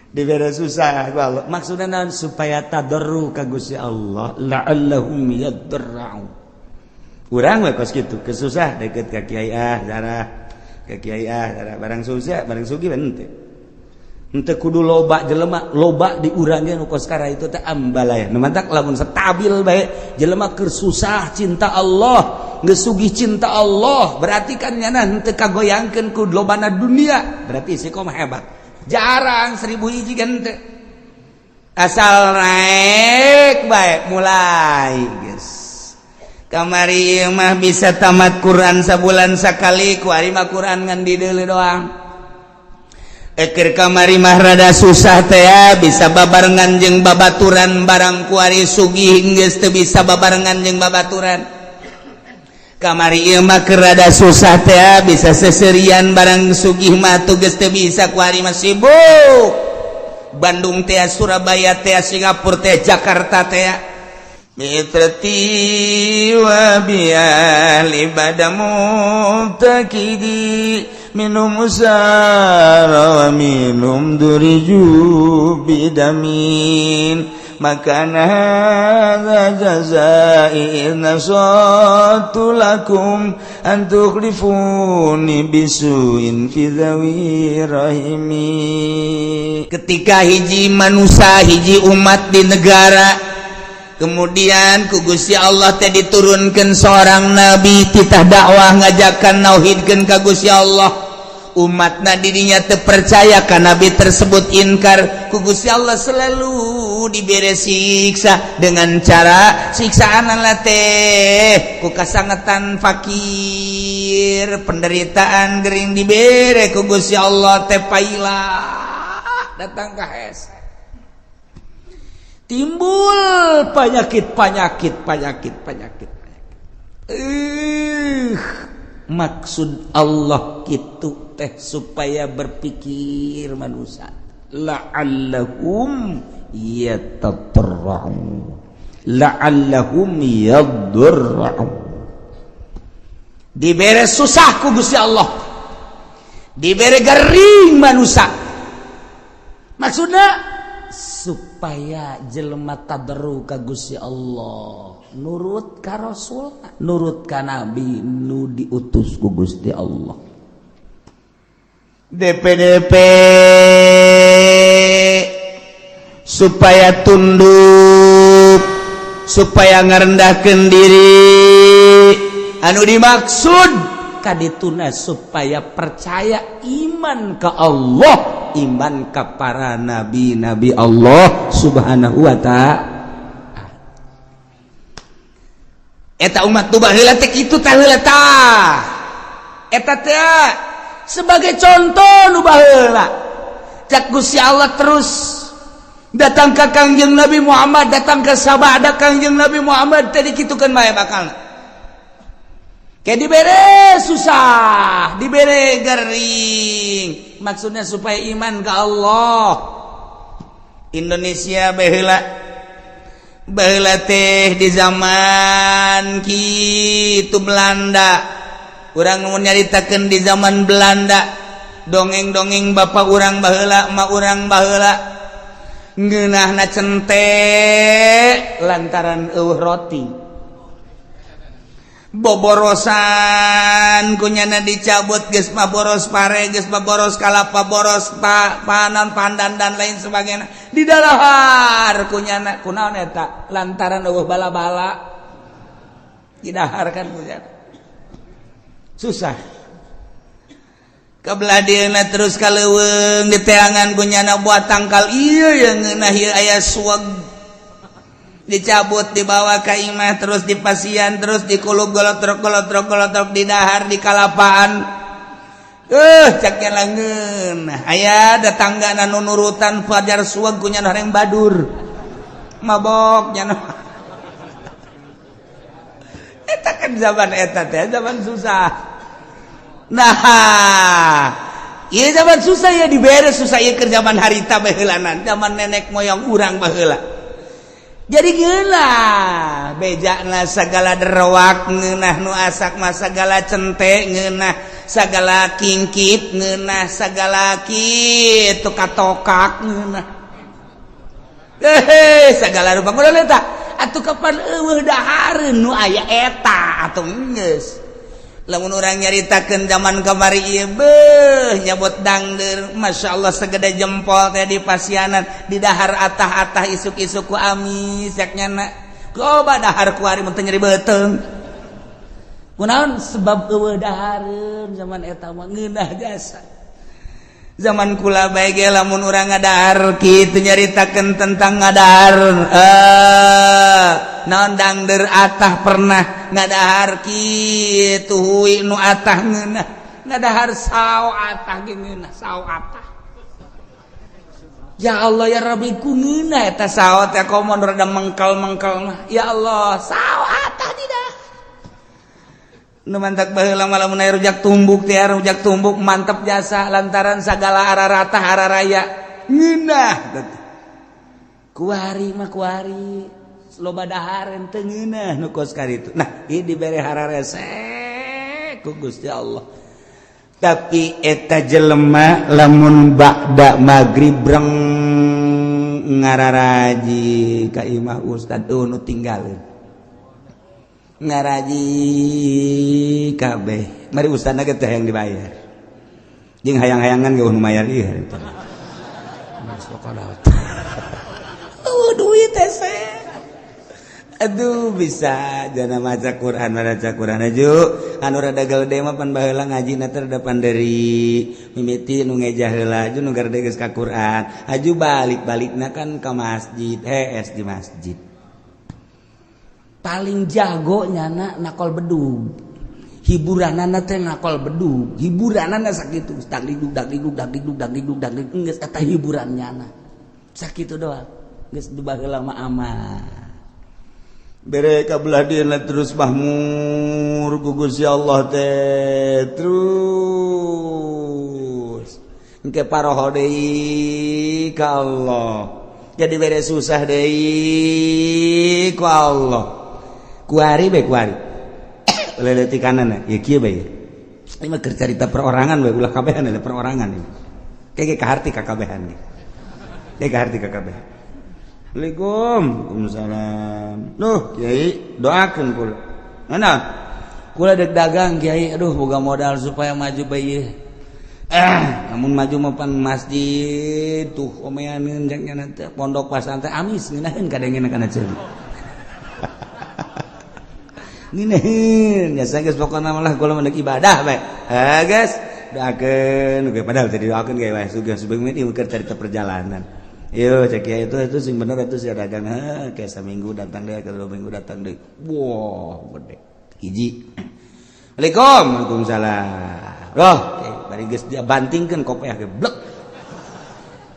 Dibere susah ku Allah, maksudna naon? Supaya tadarru ka Gusti Allah, la'allahum yadarra'u. Urang we kos kitu, kesusah deket ka kiai, ah darah ka kiai, ah darah. Barang susah, barang sugih henteu. Henteu kudu loba jelema, loba di urang ge nu kos kara itu teh ambalaya. Nu mantak lamun stabil bae jelema, keur susah cinta Allah, geus sugih cinta Allah, berarti kan nyana henteu kagoyangkeun ku lobana dunia, berarti istiqomah hebat. Jarang 1000 hiji kan teu. Asal naik baik mulai, guys. Kamari mah bisa tamat Quran sabulan sakali, kuari mah Quran ngan dideuleu doang. Eker kamari mah rada susah teh ya, bisa babarengan jeung babaturan, barang kuari sugih geus teu bisa babarengan jeung babaturan. Kamari ieu mah keur rada susah teh ya, bisa seserian, barang sugih mah tuh geus teu bisa, kuari mah sibuk. Bandung teh, Surabaya teh, Singapura teh, Jakarta teh. Mitrati wa biali bada mubtakidi minum usara wa minum duriju bidamin maka hadza jazai in nasatu lakum an tukhlifuni bisuin fi dhawi rahimi. Ketika hiji manusia, hiji umat di negara, kemudian ku Gusti Allah teh diturunkan seorang nabi, titah dakwah, ngajakan nauhidkeun ka Gusti Allah. Umatna dirinya terpercaya ka nabi tersebut, inkar, ku Gusti Allah selalu diberi siksa dengan cara siksaan lah teh ku kasangetan, fakir, penderitaan, gering, dibere ku Gusti Allah teh paila datang ka hese, timbul penyakit, penyakit, penyakit, penyakit, penyakit. Maksud Allah gitu teh supaya berpikir manusia, la'allahum yatadarra'un, la'allahum yadarra'un. Dibere susah ku Gusti Allah, dibere gering manusia, maksudnya supaya jelema tadarru ka Gusti Allah, nurut ka Rasul, nurut ka nabi nu diutus ku Gusti Allah. DPDP supaya tunduk, supaya ngerendahkan diri. Anu dimaksud kadituna supaya percaya, iman ke Allah, iman ke para nabi-nabi Allah Subhanahu wa ta'ala. Eta umat tuh baheula teh kitu tah, heula tah. Eta teh sebagai contoh nu baheula. Cak Gusti Allah terus datang ke Kangjeng Nabi Muhammad, datang ke sabada Kangjeng Nabi Muhammad tadi, kitukeun bae bakal. Kayak dibere susah, dibere gering. Maksudnya supaya iman ke Allah. Indonesia baheula, baheula teh di zaman kitu Belanda. Urang mau nyaritakeun di zaman Belanda, dongeng-dongeng bapak urang baheula, emak urang baheula, ngeunahna cente lantaran eueuh roti, boborosan kunyana dicabut, geus mah boros pare, geus mah boros kalapa, boros panan, pandan, dan lain sebagainya, di dalahar kunyana. Kunaon eta? Lantaran eueuh bala-bala, didahar kan kunyana. Susah kebelah dieuna, terus ka leuweung diteangan kunyana buat tangkal ieu yang ngeunah ieu, aya suweg, dicabut, dibawa ke imah, terus dipasian, terus dikulub, golotrok golotrok golotrok, didahar di kalapaan. Caknya langeun aya datangga nu nurutan fajar suweg kunya horeng badur mabok nya. Eta kan zaman eta teh zaman susah. Nah, iya, zaman susah ya, dibere susah ya, ke zaman harita baheulanan, zaman nenek moyang urang baheula. Jadi ngeunah bejana segala derwak, ngeunah nu asak mah segala cente ngeunah, segala kingkit ngeunah, segala kitu katokak ngeunah, eh segala rupa. Kunaon eta atuh? Kapan eueuh dahareun nu aya eta atuh geus. Lamun urang nyaritakeun zaman kamari ieu, beuh, nyabot dangdeur, Masya Allah, segede jempol teh di pasianan di dahar atah-atah isuk-isuk ku amis yak nyana. Coba dahar kuari mun teu nyeri beuteung. Kunaon? Sebab eueuh dahareun zaman eta mah ngeunah jasa. Zaman kula bae ge lamun urang ngadahar kitu, nyaritakeun tentang ngadahar naon, dangder atah, pernah ngadahar kitu hui nu atah ngeunah, ngadahar sao atah ge ngeunah, sao atah. Ya Allah ya Rabbi, ku ngeunah eta sao teh, komo rada mengkal-mengkal mah. Ya Allah, sao atah tidak. Nu mantak baheula mah lamun aya rujak tumbuk teh, rujak tumbuk mantep jasa, lantaran sagala arah rata arah raya ngeunah. Kuari mah kuari loba dahareun teu ngeunah nu kos karitu. Nah, ieu dibere hararese ku Gusti Allah. Tapi eta jelema lamun ba'da magrib breng ngararaji ka imah ustad, oh, nu tinggalin ngaraji kabeh. Mari ustadna ge teh yang dibayar jeung hayang-hayangan ge nu mayar ieu harita. Oh, duit teh. Aduh, bisa jana maca Quran, maca Quran aju anu rada gede mah pan baheula ngajina teh rada panderi, mimiti nu ngejah heula aju nu garede geus ka Quran aju, balik-balikna kan ka masjid, hees di masjid. Paling jago nyana nakol bedug, hiburanana teh nakol bedug, hiburanana sakitu, dagdikduk dagdikduk dagdikduk dagdikduk dagdikduk, geus eta hiburan nyana sakitu doang. Geus baheula mah aman bere kabelah dieuna, terus mahmur ku Gusti Allah teh, terus engke paroho deui ka Allah, jadi bere susah deui ku Allah. Kuari bae, kuari leletikanana ya kieu bae. Ini mah keur carita perorangan bae, ulah kabehan, ada perorangan ini kayak kaharti ka kabehan ge, kayak kaharti ka kabehan. Assalamualaikum. Waalaikumsalam. Duh, Kiai, doakeun kula. Mana? Kula dek dagang, Kiai. Aduh, boga modal supaya maju bae ieu. Eh, namun maju mah pan masjid tuh omeaneun jang nya teh pondok pasantren amis ngeunaheun kadengena kana ceuli. Ngeunaheun nya geus, pokona malah kula mah ibadah bae. Eh, guys, doakeun oke, padahal tadi doakeun ge wae sugih sebeuh ieu keur carita perjalanan. Yo cek ya, itu sing bener itu sih dagang, kayak seminggu datang deh, ke 2 minggu datang deh, wah gede hiji. Assalamualaikum. Waalaikumsalam. Loh, bari geus dia bantingkeun kopiah ge blek.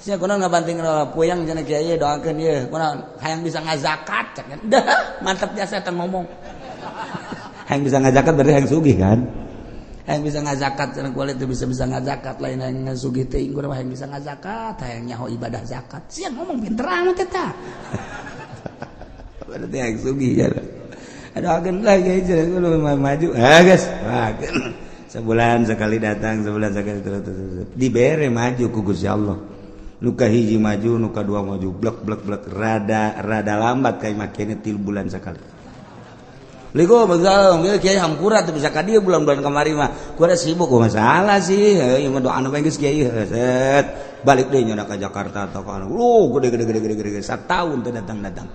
Sia kunaon ngabantingkeun puyang cenah, kiai doakeun ieu kunaon, hayang bisa ngazakat cek. Dah mantap jasa eta ngomong. Hayang bisa ngazakat berarti hayang sugih kan? Hayang bisa ngazakat cenah, kulit teu bisa-bisa ngazakat, lain hayang sugih teuing, urang hayang bisa ngazakat, hayang nyaho ibadah zakat. Sia ngomong pinter amat eta. Berarti hayang sugih ya. Aduh, lah kiai cenah maju. Ah geus. Sebulan sekali datang, sebulan sekali terus, terus, terus. Dibere maju ku Gusti Allah. Nuka hiji maju, nuka dua maju, blek blek blek, rada rada lambat kayak makinnya 3 bulan sekali. Ligo begal, kiai hampura tuh bisa ka dieu bulan-bulan kamari mah. Kuda sibuk, gua masalah sih. Heuh, mah doa anu geus kiai set. Balik deui nya ka Jakarta atau ka anu. Lu gede gede gede gede gede satahun teu datang-datang.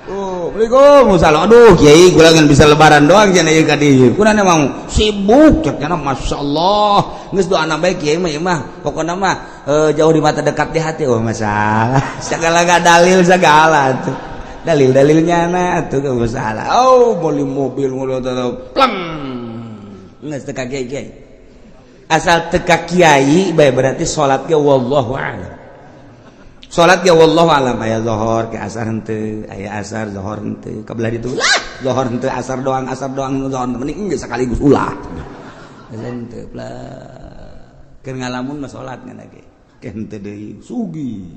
Oh, Waalaikumsalam. Aduh, kiai kula ngan bisa lebaran doang cenah ieu ka dieu. Kuna emang sibuk cek cenah, masyaallah. Geus doana bae kiai mah ieu mah. Pokona mah jauh di mata dekat di hati. Oh, masalah. Segala gak dalil segala tuh. Dalil-dalilnya na tuh gak masalah. Oh, beli mobil mobil pleng. Geus teu ka kiai. Asal teu ka kiai bae berarti salat ge wallahu a'lam. Salat ge wallahu alam, aya zuhur ke asar henteu, aya asar zuhur henteu, kabelah ditu lah zuhur henteu, asar doang, asar doang zuhur mending geus sekaligus ulah. Henteu lah keur ngalamun mah salat ngan ge ke henteu deui sugih.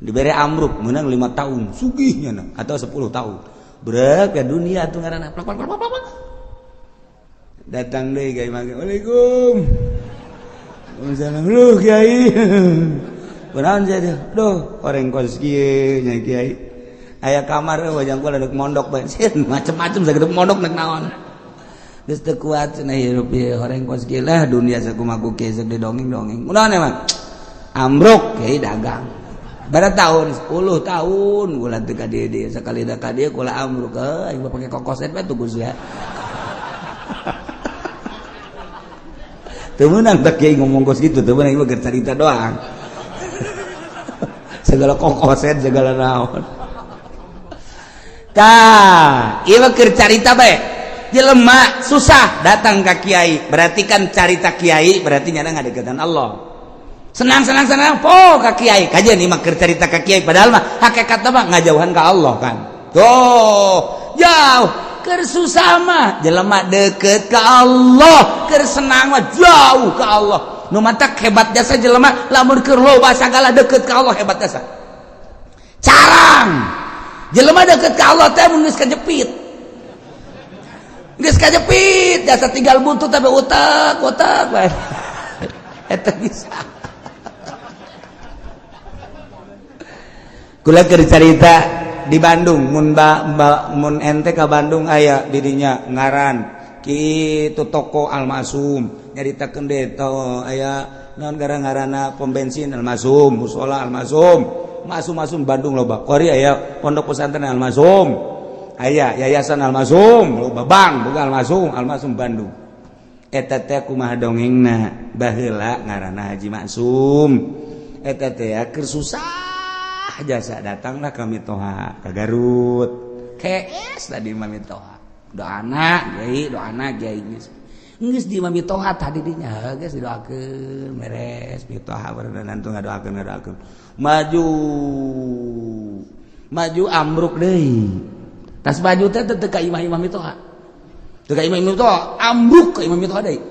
Dibere amruk menang 5 tahun sugihnya nah, atau 10 tahun brek ya dunia tuh ngaranna plak plak plak plak. Datang deui kiai manggil, "Waalaikum." "Waalaikumsalam." "Lu kiai kunaon sia?" "Duh, orang kos kieu nya kiai, aya kamar wajang kula dek mondok bae." Macem-macem sagede mondok nek naon, geus teu kuat cenah hirup ieu, horeng kos kieu lah, dunia sakumaha ku kieu dongeng-dongeng. Kunaon emang ambruk kiai dagang berapa tahun, 10 tahun kula teu ka dieu dieu, sakali da ka dieu kula ambruk, aing mah pake kokoset bae tuh ya. Teu meunang tak kiai ngomong kos gitu, teu meunang, ieu mah cerita doang. Segala kokoset, segala naon. Tah, ieu mah keur carita bae. Jelema susah datang ka kiai, berarti kan carita kiai berarti nyana ngadeukeutan Allah. Senang, senang, senang po ka kiai, kajian ini mah keur carita ka kiai, padahal mah hakikat mah ngajauhan ka Allah kan. Tuh, jauh. Keur susah mah jelema deket ke Allah, keur senang mah jauh ke Allah. Nu matak hebat jasa jelema lamun keur loba sagala deket ke Allah, hebat jasa. Carang jelema deket ke Allah teh mun geus kajepit. Geus kajepit jasa tinggal buntut tapi utak utak bae. Eta bisa. Kula keur carita di Bandung, mun ba, ba, mun ente ka Bandung aya didinya ngaran kitu toko Almasum, nyaritakeun deui to aya naon gara-ngarana pom bensin Almasum, musola Almasum, Masum Masum Bandung loba. Kori aya pondok pesantren Almasum, aya yayasan Almasum, loba bank boga Almasum, Almasum Bandung. Eta teh kumaha dongengna, baheula ngaranna Haji Maksum. Eta teh keur susah jasa datanglah kami toha ke Garut. KS tadi mami toha. Doana kiai, doana kiai, geus. Geus di mami toha tadi dinya geus didoakeun beres mitoha berenang tuh ngadoakeun ngadoakeun. Maju maju ambruk deui. Tas baju teh teu ka imah-imah mitoha. Teu ka imah mitoha, ambruk ka imah mitoha deui.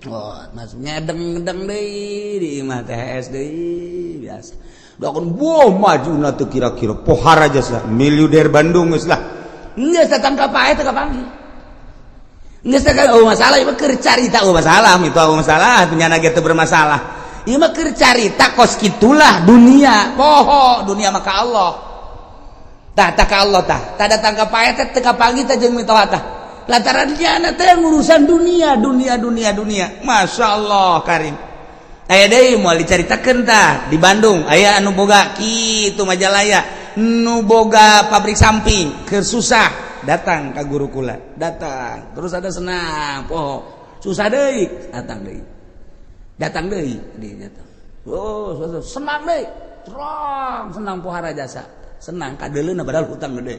Oh, maksudnya ngedeng-ngedeng deui di imah THS deui biasa. Doakeun buah maju na teu kira-kira pohara jasa miliuder Bandung geus lah. Geus datang ka pae teu kapanggih. Geus teh oh masalah ieu mah keur carita, oh masalah itu, oh masalah punya ge teu bermasalah. Ieu mah keur carita kos kitulah dunia, poho dunia maka Allah. Tah tah ka Allah tah. Tah datang ka pae teh teu kapanggih teh jeung mitoha tah. Lantaran dia teh ngurusan dunia, dunia, dunia, dunia. Masya Allah karim. Aya deui moal dicaritakeun tah di Bandung, aya anu boga kitu Majalaya, nu boga pabrik samping, keur susah datang ka guru kula, datang. Terus ada senang, poho. Susah deui, datang deui. Datang deui, di datang. Oh, senang deui. Terang senang pohara jasa. Senang kadeuleuna padahal hutang gede.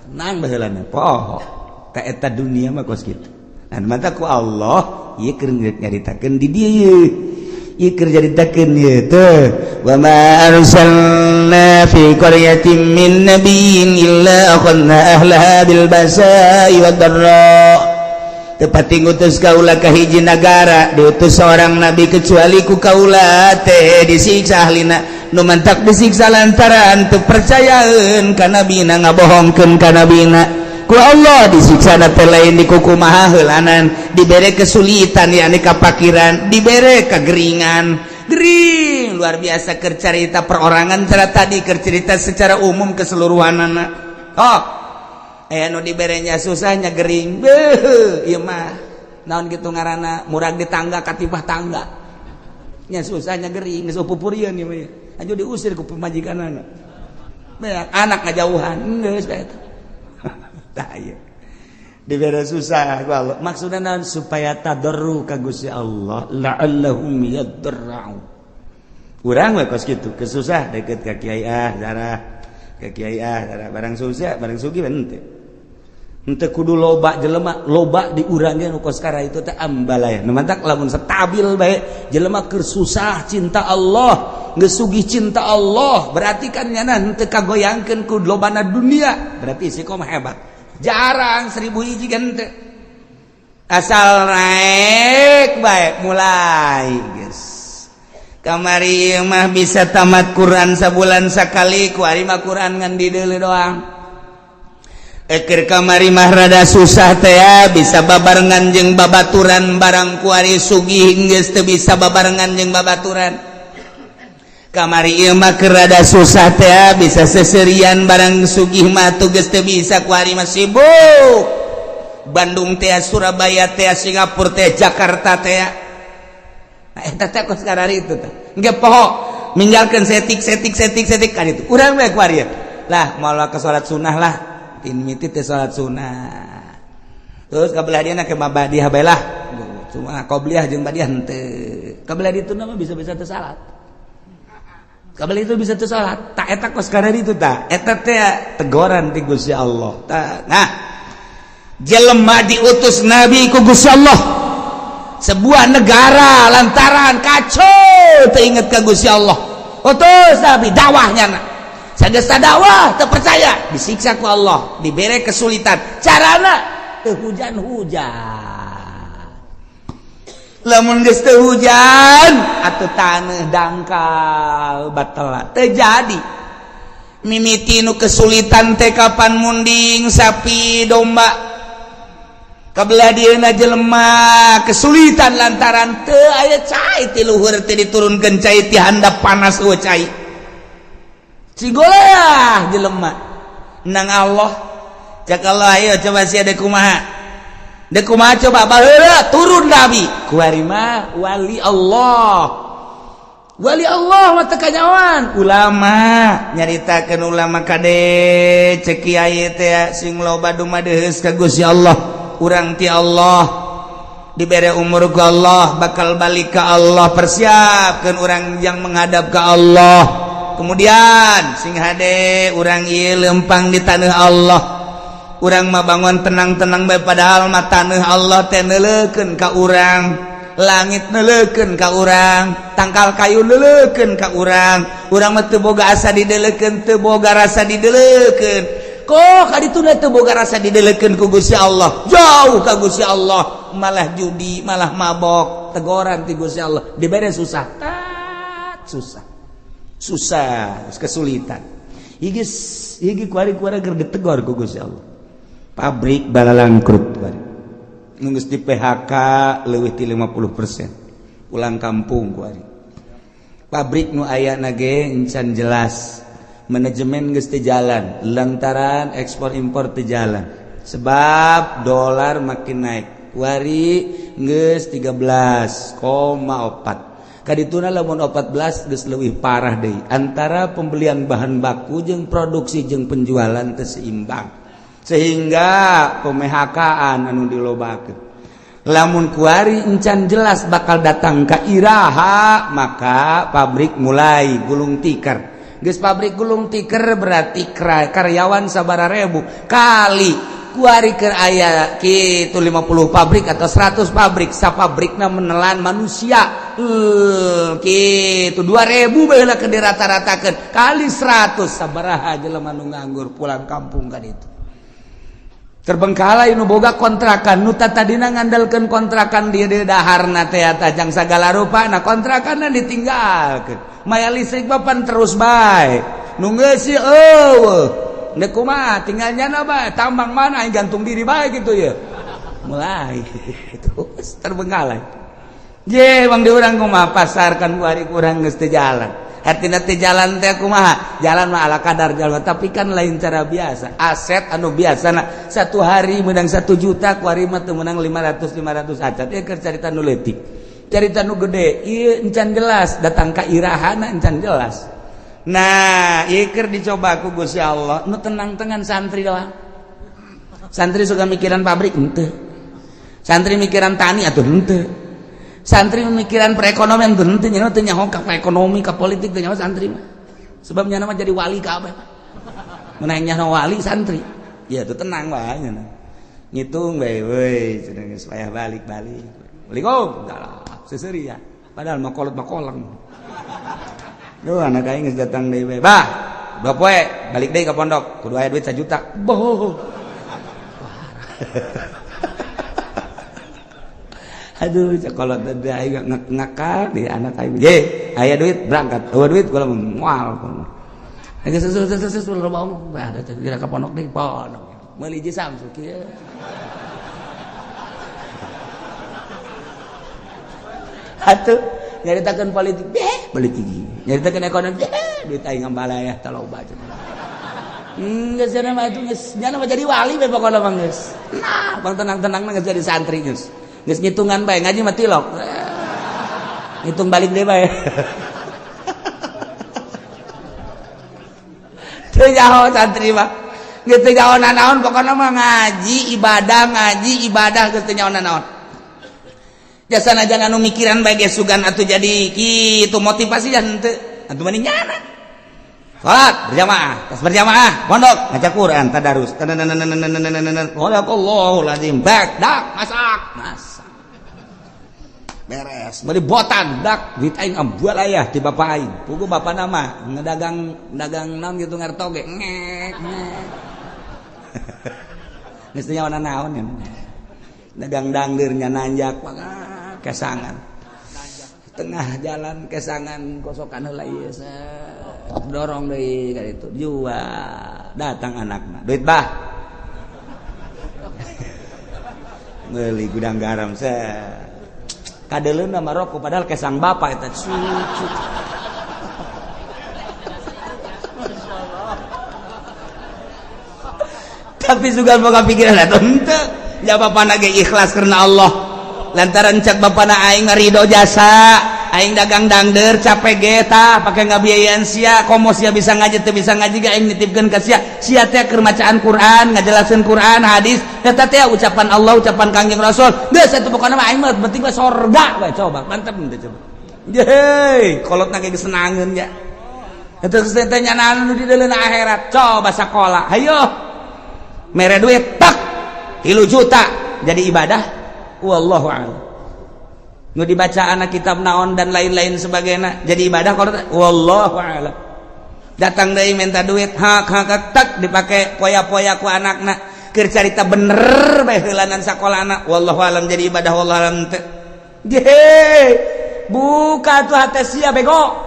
Senang baheulana, poho. Ka eta dunia mah kos kitu. Nah, mata ku Allah ieu keur nyaritakeun di dieu. Ieu keur nyaritakeun ieu teh wa ma arsalna fi qaryatin min nabiyyin illa akhadna ahlaha bil basa'i wad dharra. Tepati ngutus kaula ka hiji nagara diutus seorang nabi kecuali ku kaula teh disiksa ahlina. Nu mantak disiksa lantaran teu percayaeun ka nabina, ngabohongkeun ka nabina. Ku Allah disiksa teh lain di kukumaha heulanan, dibere kesulitan yakni kapakiran, dibere kegeringan, gering luar biasa. Keur carita perorangan cara tadi, keur cerita secara umum keseluruhan anak. Oh, aya nu diberenya susahnya gering, beuh ieu mah naon gitu ngaranna, murag di tangga katipah tangga nya, susahnya gering geus pupurieun ieu mah aju diusir ku pamajikanana, anak ngajauhan geus bae. Tah ieu dibere susah ku Allah, maksudna naon? Supaya tadarru ka Gusti Allah, la'allahum yadarra'u. Urang we kos kitu, kesusah deket ka kiai, ah darah ka kiai, ah darah, barang susah barang sugih henteu henteu kudu loba jelema, loba di urang ge nu kos kara itu teh ambalaya. Nu mantak lamun stabil bae jelema keur susah cinta Allah, geus sugih cinta Allah, berarti kan nyana henteu kagoyangkeun ku lobana dunia, berarti istiqomah hebat. Jarang 1000 hiji kan teu, asal naik bae mulai geus. Kamari mah bisa tamat Quran sabulan sakali, kuari mah Quran ngan di deuleu doang. Eker kamari mah rada susah teh ya, bisa babarengan jeung babaturan, barang kuari sugih geus teu bisa babarengan jeung babaturan. Kamari ieu mah keur rada susah teh ya, bisa seserian, barang sugih mah tuh geus teu bisa, kuari mah sibuk. Bandung teh, Surabaya teh, Singapura teh, Jakarta teh. Nah, eta teh kos karari itu teh. Engke poho ninggalkeun setik setik setik setik kan itu. Urang we kuari lah moal ke salat sunnah lah. Tin miti teh salat sunnah. Terus kabelah dia ke badiah bae lah. Cuma qobliyah jeung badiah henteu. Kabelah ditu mah bisa-bisa teu salat. Kabelah itu bisa teu salat. Tak eta kos karari itu tak. Eta teh tegoran ti Gusti Allah. Nah, jelema diutus nabi ku Gusti Allah sebuah negara lantaran kacau teringat ke Gusti Allah, utus nabi dakwahnya. Nah, sageus dakwah terpercaya, disiksa ku Allah, diberi kesulitan, carana teu hujan-hujan. Lamun geus teu hujan atuh taneuh dangkal batal terjadi. Mimiti nu kesulitan teh kapan munding sapi domba. Kabelah dieuna jelema kesulitan lantaran teu aya cai ti luhur, teh diturunkeun cai ti handap, panas eueuh cai. Cigoleah jelema nang Allah. Cak Allah, ayo coba sia deuk kumaha, deuk kumaha coba. Baheula turun nabi, kuari mah wali Allah. Wali Allah mah teu kanyawan ulama nyaritakeun. Ulama kade, cek kiai teh sing loba dumadeus ka Gusti Allah. Urang ti Allah dibere umur ku Allah, bakal balik ke Allah, persiapkan orang yang menghadap ke Allah. Kemudian sing hade urang ieu lempang di tanah Allah. Urang mah bangun tenang-tenang bae, padahal mah tanah Allah teh neuleukeun ka urang, langit neuleukeun ka urang, tangkal kayu neuleukeun ka urang. Urang mah teu boga asa dideleukeun, teu boga rasa dideleukeun. Kok kaditu teu boga rasa dideleukeun ku Gusti Allah, jauh ka Gusti Allah, malah judi, malah mabok. Tegoran ti Gusti Allah, dibere susah, tat susah susah, kesulitan. Iki iki kuari-kuari keur ditegor ku Gusti Allah. Pabrik balalangkrut kuari, nu geus di PHK leuwih ti 50% pulang kampung kuari. Pabrik nu aya ge encan jelas, manajemen geus teu jalan lantaran ekspor impor teu jalan sebab dolar makin naik. Kuari geus 13,4. Kadituna lamun 14 geus leuwih parah deui, antara pembelian bahan baku jeung produksi jeung penjualan teu seimbang, sehingga pemHK-an anu dilobakeun. Lamun kuari encan jelas bakal datang ke iraha, maka pabrik mulai gulung tikar. Geus pabrik gulung tikar berarti karyawan sabara ribu kali kuari ke aya gitu 50 pabrik atau 100 pabrik, sapabrikna menelan manusia gitu 2000 baheula ke dirata-ratakeun kali 100, sabaraha jelema nu nganggur pulang kampung kan. Itu terbengkalai nu boga kontrakan, nu tadina ngandalkeun kontrakan dia di daharna teh tajang sagala rupa. Nah, kontrakan ditinggalkeun, maya listrik papan terus bae, nu ngeusi eueuh. Ndek kumaha tinggal nyana bae, tambang mana aing gantung diri bae gitu ya. Mulai terus terbengkalai je bang di urang kumaha. Pasar kan kuari kurang geus teu jalan. Hartina teu jalan teh kumaha? Jalan mah ala kadar jalan, tapi kan lain cara biasa. Aset anu biasa nah, satu hari menang 1 juta, kuari mah teu menang 500 500 acan. Ieu keur carita nu leutik. Carita nu gede ieu encan jelas datang ka irahana, encan jelas. Nah, ieu keur dicoba ku Gusti Allah. Nu tenang-tenang santri doang. Santri suka mikiran pabrik henteu, santri mikiran tani atau henteu, santri memikiran perekonomian teu henteu. Nya teu nyaho ka ekonomi, ka politik teu nyaho santri mah, sebab nya mah jadi wali kabeh. Mun nyaho wali santri ya tuh tenang wae nya, ngitung bae weuy cenah geus payah balik-balik. Assalamualaikum seseuri ya, padahal mah kolot mah koleng. Duh, anak aing geus datang deui bae. Bah, 2 poe balik deui ka pondok, kudu aya duit 1 juta. Boh. Aduh, kalau tadi aing ngakal di anak aing. Ye, aya duit berangkat. Eueuh duit kula moal. Geus susu susu susu loba omong. Bah, kira ka pondok deui pondok. Meuli hiji Samsu kieu. Atuh nyaritakeun politik, beh, politik. Nyaritakeun ekonomi, beh, duit aing ngambalaya tah loba cenah. Geus cenah mah atuh geus nyana mah jadi wali we pokona mah geus. Nah, bang tenang-tenang mah geus jadi santri geus. Geus ngitungan bae ngaji mah tilok. Ngitung balik deui bae. Teu nyaho santri mah. Geus teu nyaho nanaon pokona mah ngaji ibadah geus teu nyaho nanaon. Jasana jangan anu mikiran bae ge sugan atuh jadi kitu motivasi jan henteu. Atuh mending nyana. Salat berjamaah, tas berjamaah, pondok ngaca Quran, tadarus. Sadaqallahul azim. Bak, dak, masak, masak. Beres. Beli botan, dak, duit aing ambual ayah ti bapak aing. Pugu bapak nama ngedagang dagang naon gitu ngarto ge. Ngek, ngek. Geus teu nyaho naon ya. Dagang dangdirnya nanjak kesangan. Tengah jalan kesangan kosokan heula ieu dorong deui ka ditu jual datang anakna duit bah meuli gudang garam kadeleuna mah rokok padahal kesang bapak eta cucu. Tapi sugan boga pikiran atuh henteu ja bapana ge ikhlas karena Allah lantaran cek bapana aing ngarido jasa aing dagang dangder capek ge tah pake ngabiayaan sia komo sia bisa ngaji teu bisa ngaji ge aing nitipkeun ka sia sia teh keur macaan Quran ngajelaseun Quran hadis eta teh ucapan Allah ucapan Kangjeng Rasul geus atuh pokona mah aing mah penting mah sorga we coba mantep teh coba yeuh kolotna ge senangeun ya eta geus teh nyanaan nu di deuleuna akhirat coba sakola hayo mere duit tak 3 juta jadi ibadah wallahu a'lam. Nu dibaca anak kitab naon dan lain-lain sebagainya jadi ibadah kalau wallahu a'lam. Datang deui minta duit hak hak tak dipake poya-poya ku anakna keur carita bener bae heulanan sakolana wallahu a'lam jadi ibadah wallahu a'lam teu. Ye buka tuh hate sia bego.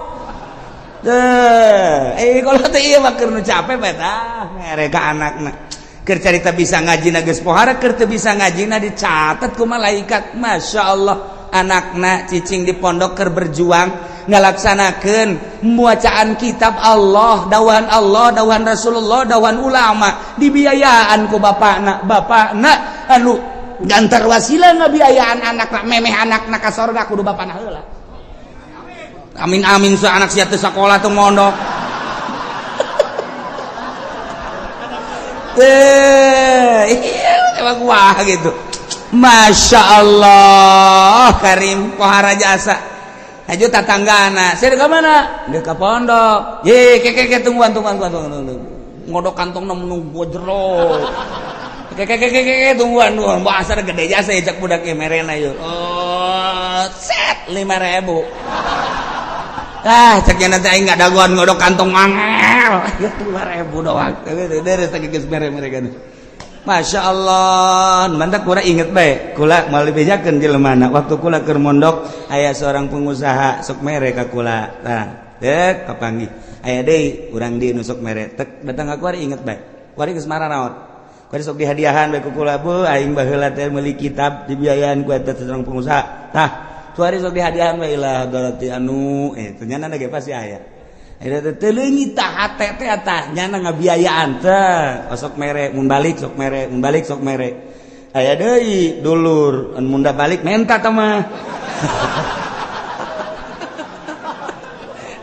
Teu kalau teh ieu mah keur nu capek bae tah mere ka anakna. Keur carita bisa ngaji na geus pohara keur teu bisa ngaji na dicatat ku malaikat. Masya Allah anakna cicing di pondok keur berjuang ngalaksanakeun bacaan kitab Allah, dawahan Allah, dawahan Rasulullah, dawahan ulama dibiayaan ku bapakna. Bapakna anu gantar wasilah ngabiayaan anakna memeh anakna ka sorga kudu bapakna heula. Amin amin sa anak sia teu sakola teu mondok. Emang wah gitu. Masya Allah Karim pohara jasa. Haju tatanggana. Saya ke mana? Dia ke pondok. Ye ke ke ke tungguan tungguan tungguan tungguan. Ngodok kantong nunggu jero. Ke ke ke ke ke tungguan tungguan. Bahasa gede jasa ya cak budak e merena yuk. Oh, set 5.000. Ah, ceknya nanti aing nggak dagoan ngodok kantong mangel. 5.000 doang. Deres geus mere-mere kan. Masya Allah, mantap kula inget bae. Kula moal dibejakeun jelema waktu kula keur mondok aya seorang pengusaha sok mere ka kula. Tah, dek kapanggih. Aya deui urang di nu sok mere. Tek datang ka kuari inget bae. Kuari geus maranaon. Kuari sok dihadiahan bae ku kula, bu aing baheula teh meuli kitab dibiayaan ku eta seorang pengusaha. Tah, kuari sok dihadiahan bae ilah darati anu ternyata ge pasti aya. Eta teh leungit tah hate teh tah nyana ngabiayaan teh osok mere mun balik sok mere mun balik sok mere. Aya deui dulur anu mun balik menta tah mah.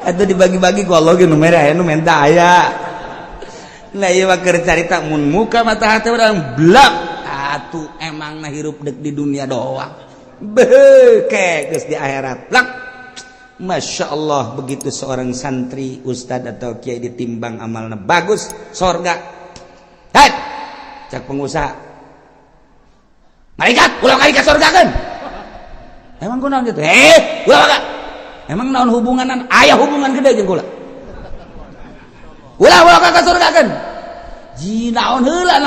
Eta dibagi-bagi ku Allah ge nu mere aya nu menta aya. Nah ieu mah keur carita mun muka mata hate urang blak atuh emangna hirup deuk di dunia doang. Beuh geus di akhirat blak. Masya Allah begitu seorang santri ustad atau kiai ditimbang amalna bagus sorga. Hei cak pengusaha malaikat ulah kali ka sorga kan emang kunaon gitu ulah ka emang naon hubunganan aya hubungan gede jeung kula ulah ulah ka sorga kan ji naon heula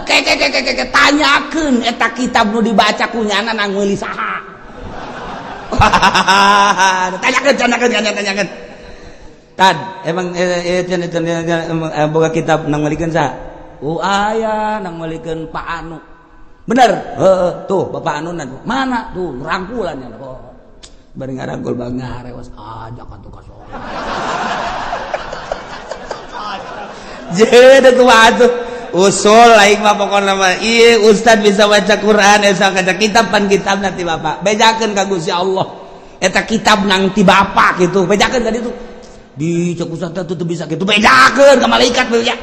ke ke ke ke tanyakeun eta kitab nu dibaca ku nyana nang meuli saha. Tanyakeun, tanyakeun, tanyakeun. Tad, emang boga kitab nang meulikeun saha? Oh, aya nang meulikeun Pak Anu. Bener? Heeh, tuh Bapak Anu mana? Tuh rangkulan ya. Oh. Bari ngarangkul bang ngarewas ajak atuh ka sorga. Jadi kumaha tuh? Usul aing mah pokona mah ieu ustad bisa baca Quran eta kaca kitab pan kitab nanti bapak. Bejakeun ka Gusti Allah. Eta kitab nang ti bapak gitu. Bejakeun ka ditu. Di cek ustad teh teu bisa kitu. Bejakeun ka malaikat beja.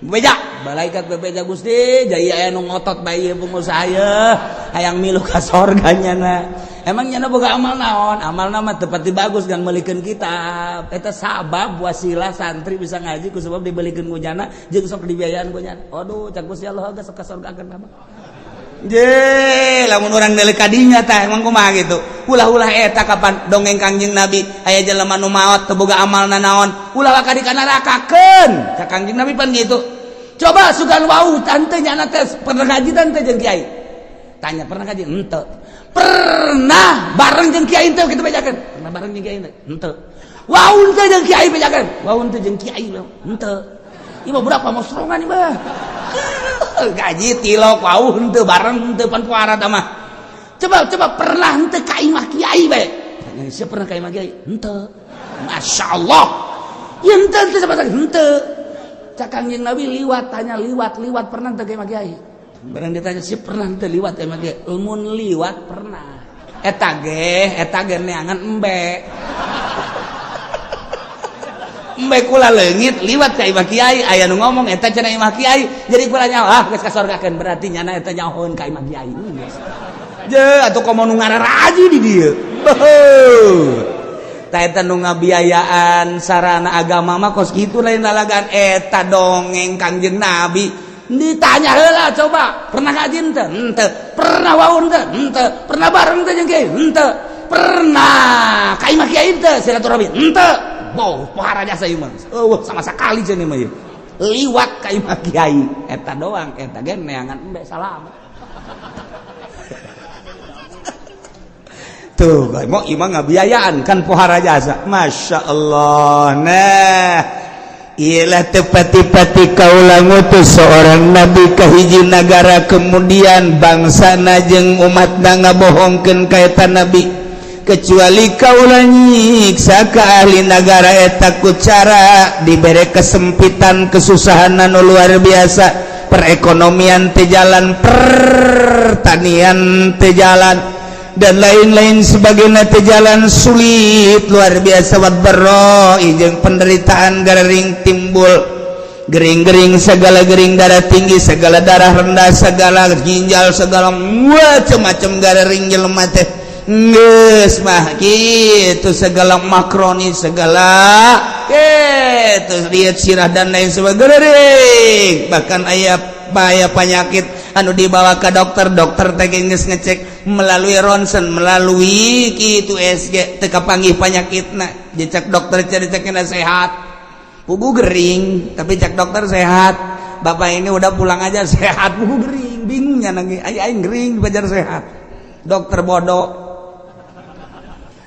Beja, malaikat bebeja Gusti, jaya aya nu ngotot bae ieu pengusaha ye, hayang milu ka sorga nyana. Emang nyana boga amal naon? Amalna mah teu pati bagus kan meulikeun kitab. Eta sabab wasilah santri bisa ngaji ku sebab dibelikeun ku nyana jeung sok dibiayaan ku nyana. Aduh, cak Gusti Allah geus ka sorgakeun mah. Je, lamun urang deuleu ka dinya tah emang kumaha gitu. Ulah-ulah eta kapan dongeng Kangjeng Nabi aya jelema nu maot teu boga amalna naon, ulah ka di nerakakeun. Cak Kangjeng Nabi pan gitu. Coba sugan wau tante nyana teh pernah ngaji tante jeung kiai. Tanya pernah ngaji? Henteu. Pernah bareng jeung kiai teu kitu bejakeun. Pernah bareng jeung kiai teu? Henteu. Wau teu jeung kiai bejakeun. Wau teu jeung kiai henteu. Ieu mah berapa mosrongan ieu mah. Gaji tilok wau henteu bareng henteu pan puara mah. Coba coba pernah henteu ka imah kiai bae. Tanya siapa pernah ka imah kiai? Henteu. Masyaallah. Ieu henteu henteu sama henteu. Cak Kangjeng Nabi liwat tanya liwat liwat pernah teu ka imah kiai? Barang ditanya sih pernah teu liwat ka imah kiai? Lamun liwat pernah. Eta ge neangan embe. Embe kula leungit liwat ka imah kiai, aya nu ngomong eta cenah imah kiai. Jadi kula nyaho ah geus kasorgakeun berarti nyana eta nyahoeun ka imah kiai. Je atuh komo nu ngararaji di dieu. Beuh. Ta eta nu ngabiayaan sarana agama mah kos kitu lain lalagan eta dongeng Kangjeng Nabi. Ditanya heula coba, pernah ngaji henteu? Henteu. Pernah wau henteu? Henteu. Pernah bareng teh jeung kiai? Henteu. Pernah ka imah kiai henteu silaturahmi? Henteu. Boh, pohara jasa ieu mah. Eueuh sama sakali cenah mah ieu. Liwat ka imah kiai eta doang eta ge neangan embe salam. Tuh, mau imah ngabiayaan kan pohara jasa. Masya Allah. Nah, ialah tepati-pati kaula ngutus seorang nabi ka hiji nagara kemudian bangsana jeung umatna ngabohongkeun ka eta nabi. Kecuali kaula nyiksa ka ahli nagara eta ku cara dibere kesempitan kesusahan anu luar biasa, perekonomian teu jalan, pertanian teu jalan, dan lain-lain sebagainya teu jalan, sulit luar biasa, waddarra jeung penderitaan gering timbul, gering-gering segala gering, darah tinggi segala, darah rendah segala, ginjal segala, macam-macam gering jelema teh geus mah kitu, segala makroni segala kitu, lihat sirah dan lain sebagainya. Bahkan aya bahaya penyakit anu dibawa ke dokter, dokter teh geus ngecek melalui ronsen, melalui kitu USG teu kapanggih penyakitna. Dicek dokter cek sehat, pugu gering, tapi cek dokter sehat, bapak ini udah pulang aja sehat, pugu gering. Bingungnya nangis aing gering dipajar sehat, dokter bodoh.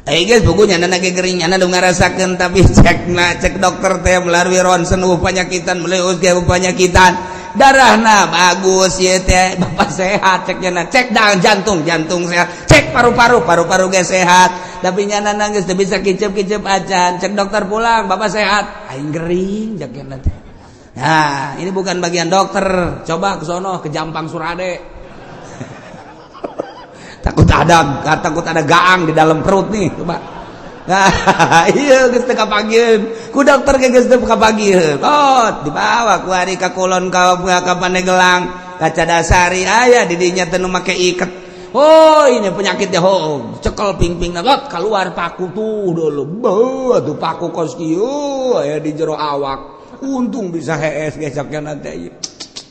Eh guys, bukunya nyana gering, nyana nu ngarasakeun, tapi cek na cek dokter teh melalui ronsen eueuh panyakitan, melalui USG eueuh panyakitan, darahna bagus ieu teh, bapak sehat cek nyana. Cek dang jantung, jantung sehat, cek paru-paru, paru-paru ge sehat, tapi nyana nangis teu bisa kicep-kicep acan. Cek dokter pulang, bapak sehat, aing gering cek nyana teh. Nah, ini bukan bagian dokter, coba ke sono ke Jampang Surade, takut ada gaang di dalam perut nih, coba. Nah, iya geus teu kapanggiheun ku dokter ge, geus teu kapanggiheun. Oh, dibawa ku ari ka kulon, ka Pandegelang, ka Cadasari, aya di dinya teh nu make iket. Oh, ini penyakitnya. Oh, cekel ping-ping lot keluar paku tuh dulu. Beuh, tuh paku kos kieu aya di jero awak. Untung bisa hees gesaknya nanti.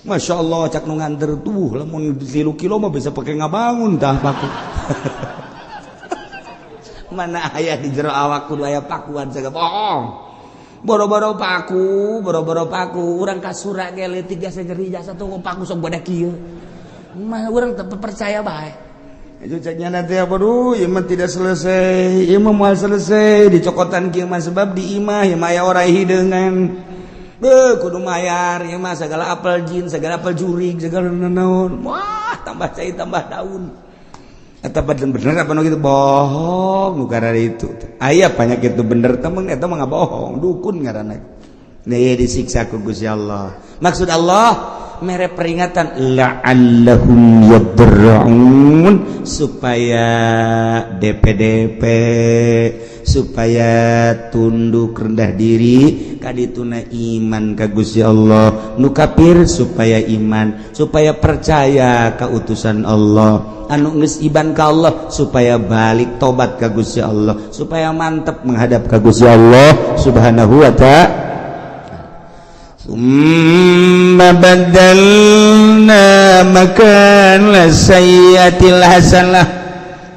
Masya Allah, cak nu nganter tuh lamun 3 kilo mah bisa pakai ngabangun tah paku. Mana aya di jero awak kudu aya pakuan segala bohong. Boro-boro paku, boro-boro paku, urang kasura ge leutik jasa nyeri jasa tuh paku sok bodak kieu. Mah urang teu percaya bae. Itu ceknya nanti apa, duh, ieu mah tidak selesai, ieu mah moal selesai dicokotan kieu mah, sebab di imah ieu mah aya oray hideungan. Beuh, kudu mayar ieu mah, segala apel jin, segala apel jurig, segala naon. Wah, tambah cai tambah daun. Eta bener apa nu gitu bohong nu itu. Aya banyak itu bener, temen eta mah bohong, dukun ngaranna. Nih disiksa ku Gusti Allah. Maksud Allah mere peringatan la'allahum yadarra'un, supaya DPDP, supaya tunduk rendah diri kadituna iman ka Gusti Allah. Nu kafir supaya iman, supaya percaya ka utusan Allah. Anu geus iman ka Allah supaya balik tobat ka Gusti Allah, supaya mantep menghadap ka Gusti Allah Subhanahu wa Ta'ala. ثم بدلنا مكان السيئة الحسنة.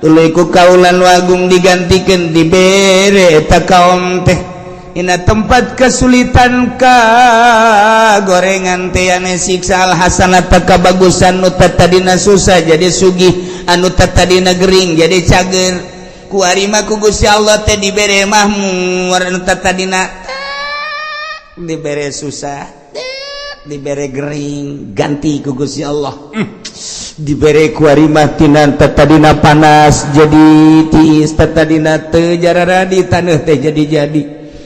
Tuluy ku kaula nu agung digantikan, dibere eta kaum teh dina tempat kesulitan ka gorengan teh ane siksa, al hasanata kabagusan. Nu tadina susah jadi sugih, anu tadina gering jadi cager. Ku arima ku Gusti Allah teh dibere mahmur. Anu tadina dibere susah, dibere gering, ganti ku Gusti Allah. Dibere ku arima tina tadina panas jadi tiis, tadina teu jarara di taneuh teh jadi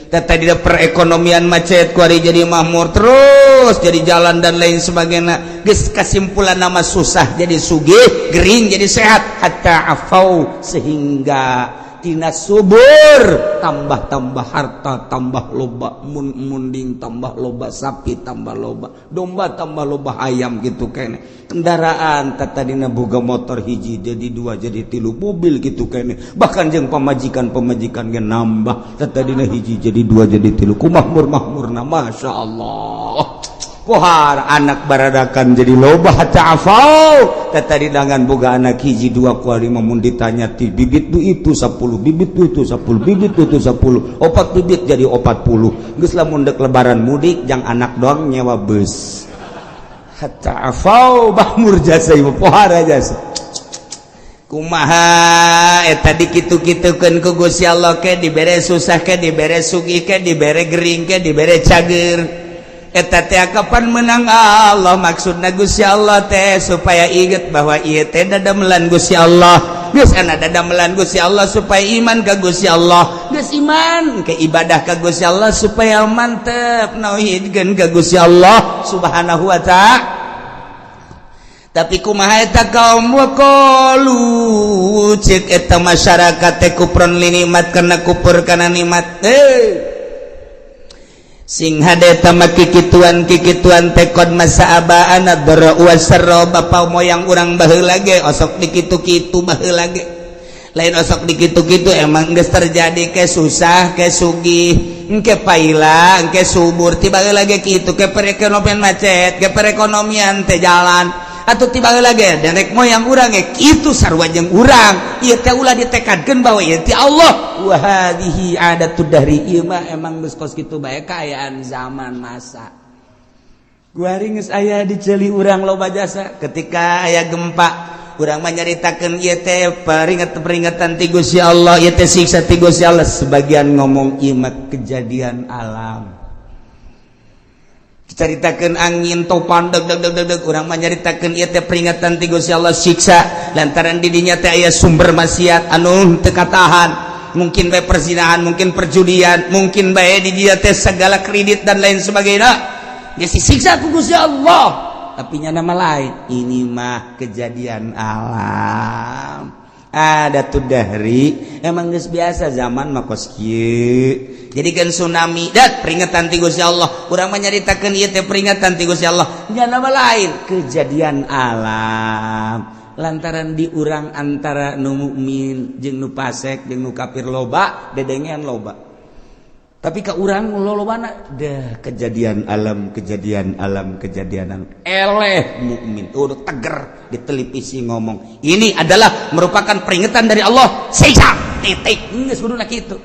tadina perekonomian macet, ku ari jadi makmur terus, jadi jalan dan lain sebagainya. Geus kesimpulan nama susah jadi sugih, gering jadi sehat, hatta afau, sehingga tina subur tambah-tambah, harta tambah loba, mun munding tambah loba, sapi tambah loba, domba tambah loba, ayam gitu kene, kendaraan tadina boga motor hiji jadi dua, jadi tilu, mobil gitu kene. Bahkan jeung pamajikan, pamajikan ge nambah, tadina hiji jadi dua, jadi tilu. Ku makmur makmurna, masya Allah. Pohar anak baradakan jadi loba, hatta afau. Tadi dangan boga anak hiji dua, kuali mun ditanya ti bibit du itu 10 bibit, du itu 10 bibit, du itu 10, opat bibit jadi 40. Geus lamun dek lebaran mudik jang anak doang nyewa bus. Hatta afau, makmur jasa ieu, pohara jasa. Kumaha eta dikitu-kitukeun ku Gusti Allah, ke dibere susah, ke dibere sugih, ke dibere gering, ke dibere cager, eta teh kapan menang Allah? Maksudna Gusti Allah teh supaya inget bahwa ieu teh dadamelan Gusti Allah. Geus ana dadamelan Gusti Allah supaya iman ka Gusti Allah. Geus iman ke ibadah ka Gusti Allah, supaya mantep nauhidkeun ka Gusti Allah Subhanahu wa Ta'ala. Tapi kumaha eta kaum? Waqalu, cek eta masyarakat teh, kufron linikmat, karena kufur kana nikmat. Eh, sing hade tama kikituan kikituan teh qad massa abaana dharra wasarra, bapa moyang urang baheula ge osok dikitu-kitu baheula ge. Lain osok dikitu-kitu, emang geus terjadi, ke susah ke sugih, engke paila engke subur. Tiba lagi kitu, ke perekonomian macet, ke perekonomian teh jalan, atau tiba lagi dan rek moyang urang ge kitu, sarua jeung urang. Ieu teh ulah ditekadkeun bahwa ieu ti Allah. Wa hadhihi adatud dahri, ieu mah emang geus kos kitu bae kaayaan zaman masa. Kuari geus aya di ceuli urang loba jasa. Ketika aya gempa, urang mah nyaritakeun ieu teh peringatan-peringatan ti Gusti Allah, ieu teh siksa ti Gusti Allah. Sebagian ngomong ieu mah kejadian alam. Caritakeun angin topan deg deg deg deg deg, urang mah nyaritakeun ieu teh peringatan ti Gusti Allah, siksa, lantaran di dinya teh aya sumber maksiat anu teu katahan, mungkin bae perzinahan, mungkin perjudian, mungkin bae di dia teh segala kredit dan lain sebagainya. Dia disiksa ku Gusti Allah. Tapi nya nama lain, ini mah kejadian alam, ada tuh dari emang geus biasa zaman mah kos kieu. Jadi kan tsunami dat peringatan ti Gusti Allah, urang mah nyaritakeun ieu teh peringatan ti Gusti Allah. Nya nama lain, kejadian alam, lantaran di urang antara nu mukmin jeung nu fasik jeung nu kafir loba dedengean loba. Tapi ke urang lolobana dah kejadian alam, kejadian alam, kejadian alam. Eleh mukmin udah teger di televisi ngomong ini adalah merupakan peringatan dari Allah, siksa, titik. Geus kuduna kitu.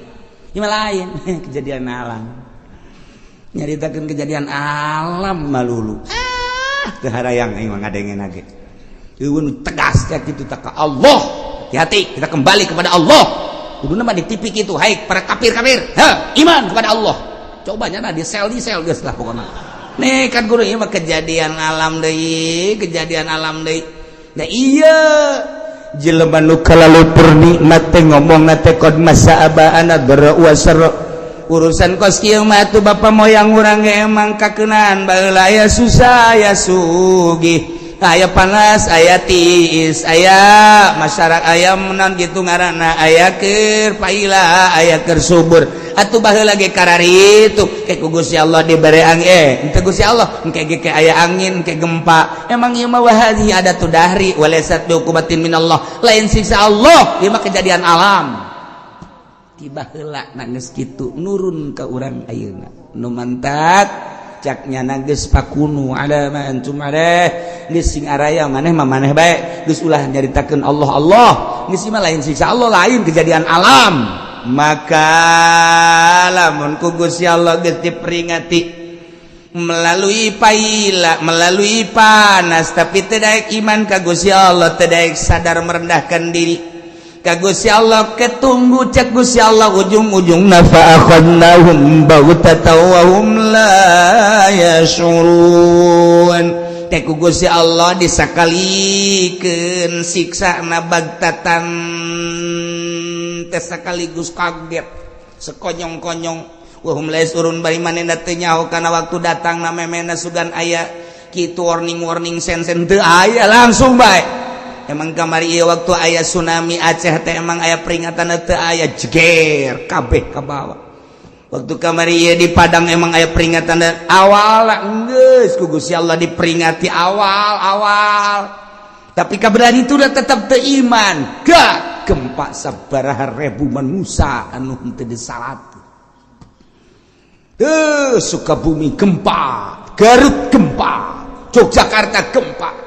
Ieu lain kejadian alam, nyaritakeun kejadian alam malulu. Ah, teu harayang aing mah ngadengen ge. Eueun tegas kayak kitu tak ka Allah. Hati-hati, kita kembali kepada Allah. Kudu mah di TV gitu, hai para kafir-kafir, ha, iman kepada Allah. Cobanya nah di sel, di sel geus lah pokoknya. Nih kan guru, ieu mah kejadian alam deui, kejadian alam deui. Nah, iya, jelema nu kalaluper nikmat teh ngomongna teh qad massa abaana dharra wa sarra. Urusan kos kieu mah atuh bapa moyang urang ge emang kakeunaan baheula, aya susah, aya sugih, aya panas, aya tiis, aya masyarakat, aya menan gitu ngaranna, aya keur paila, aya keur subur. Atuh baheula ge kararitu ke ku Gusti Allah dibere angin, henteu Gusti Allah engke ge aya angin, ke gempa. Emang ieu mah wa hadhihi adatu dahri walaysat biuqubatin minallah, lain siksa Allah, ieu mah kejadian alam tiba heula. Geus kitu nurun ka urang ayeuna nu mantak caknya geus fakunu ala ma antum alaih, geus sing araya maneh mah maneh bae, geus ulah nyaritakeun Allah Allah, geus mah lain siksa Allah, lain kejadian alam. Maka lamun ku Gusti Allah geus diperingati melalui paila, melalui panas, tapi teu daek iman ka Gusti Allah, teu daek sadar merendahkan diri ka Gusti Allah, ketunggu cek Gusti Allah ujung-ujung fa akhadnahum baghtatan wa hum la yash'urun. Teh ku Gusti Allah disakalikeun siksana bagtatan teh, sekaligus kaget sekonyong-konyong, wa hum la yash'urun, bari manehna teu nyaho kana waktu datang na memena sugan aya kitu warning-warning sen-sen teu aya, langsung bae. Emang kamari ieu waktu aya tsunami Aceh teh emang aya peringatan? Teu aya, jeger kabeh ka bawah. Waktu kamari ieu di Padang emang aya peringatan awal? Geus ku Gusti Allah diperingati awal-awal, tapi kaberan itu udah tetap teu iman, gak gempa sabaraha ribu manusia anu henteu disalat. Tuh, Sukabumi gempa, Garut gempa, Yogyakarta gempa,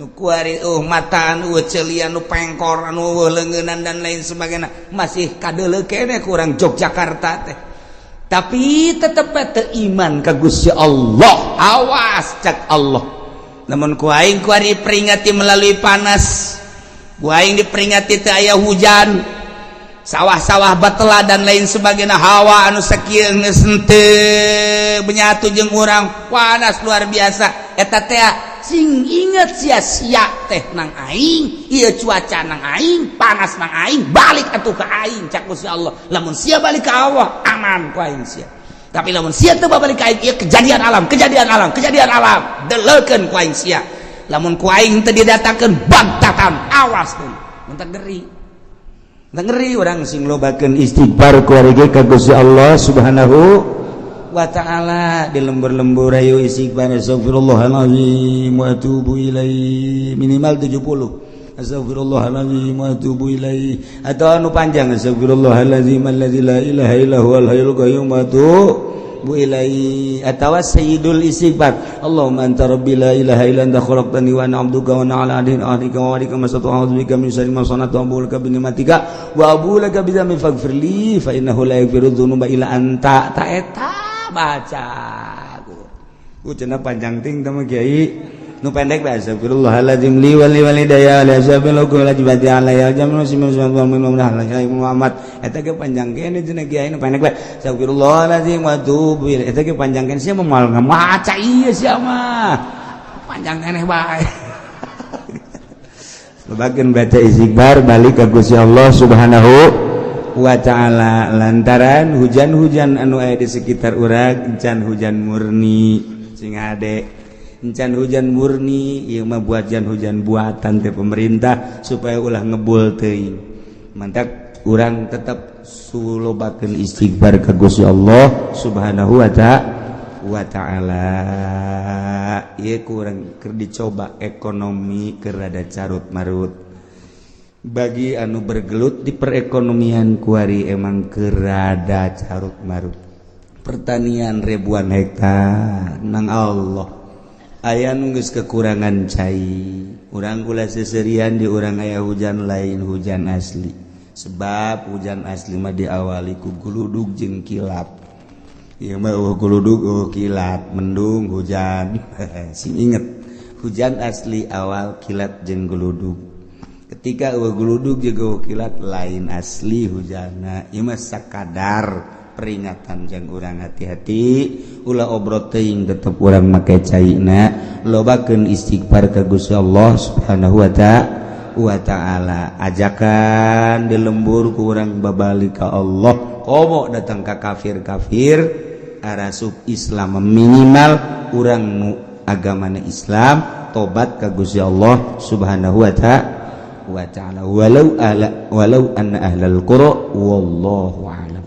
nu kuari mataan, celian, nu pengkor, anu leungeunnan dan lain sebagainya, masih kadeuleu keneh kurang Yogyakarta teh, tapi tetep teu iman ka Gusti Allah. Awas, cak Allah, namun ku aing kuari peringati melalui panas, ku aing diperingati teu aya hujan, sawah-sawah batela dan lain sebagainya, hawa anu sakieu geus henteu menyatu jeung urang, panas luar biasa. Eta teh sing inget sia-sia teh nang aing ieu cuaca, nang aing panas, nang aing, balik atuh ka aing, cak Gusti Allah. Lamun sia balik ka Allah, aman ku aing sia, tapi lamun sia teu balik ka aing, ieu kejadian alam, kejadian alam, kejadian alam, deleukeun ku aing sia. Lamun ku aing teu didatangkeun bagtatan, awas tuh. Mun ngeri ngeri, urang sing lobakeun istighfar ku ka Gusti Allah Subhanahu wa ta'ala. Di lembur-lembur ayo istighfar, astagfirullahalazim wa atubu ilaih, minimal 70, astagfirullahalazim wa atubu ilaih, atau anu panjang, astagfirullahalazim alladzi la ilaha illa huwal hayyul qayyum wa atubu ilaih, atau sayyidul istighfar, Allahumma anta rabbi la ilaha illa anta khalaqtani wa ana abduka wa ana ala ahdika wa wa'dika mastata'tu, a'udzu bika min syarri ma sana'tu, abu'u laka bi ni'matika wa abu'u laka bi dzambi, faghfir li fa innahu la yaghfiru dzunuba illa anta. Ta eta baca ku cenah panjang ting teh kiai, nu pendek bae, astagfirullahaladzim li wali walidayya li asabil la jibati alayya jamu Muhammad. Eta ge panjang kene cenah kiai, nu pendek bae, astagfirullahaladzim wa atubu ilaih. Eta ge panjang kene, sia moal ngamaca ieu, sia mah panjang keneh bae. Bagian baca istighfar, balik ke Gusti Allah Subhanahu wa ta'ala, lantaran hujan-hujan anu aya di sekitar urang encan hujan murni. Sing hade, encan hujan murni, ieu mah buatan, hujan buatan teh pemerintah supaya ulah ngebul teuing. Mantak urang tetap sulobakeun istighfar ka Gusti Allah Subhanahu wa ta'ala. Ieu kurang keur dicoba ekonomi keur rada carut marut. Bagi anu bergelut di perekonomian kuari emang keur rada carut marut. Pertanian ribuan hektar nang Allah aya nu geus kekurangan cai. Urang kula seserian di urang aya hujan, lain hujan asli, sebab hujan asli mah diawali ku guludug jeung kilat. Ieu mah euweuh guludug, euweuh kilat, mendung hujan. Sing inget, hujan asli awal kilat jeung guludug. Ketika euweuh guludug juga kilat, lain asli hujana. Ieu mah sakadar peringatan jang urang hati-hati, ulah obrot teuing, tetep urang make caina, lobakeun istighfar ka Gusti Allah Subhanahu wa ta'ala, ajakan di lembur ku urang babalik ka Allah. Komo datang ka kafir-kafir arasup Islam, minimal urang nu agamana Islam tobat ka Gusti Allah Subhanahu wa ta'ala. Walau ala walau anna ahlal qura, wallahu a'lam.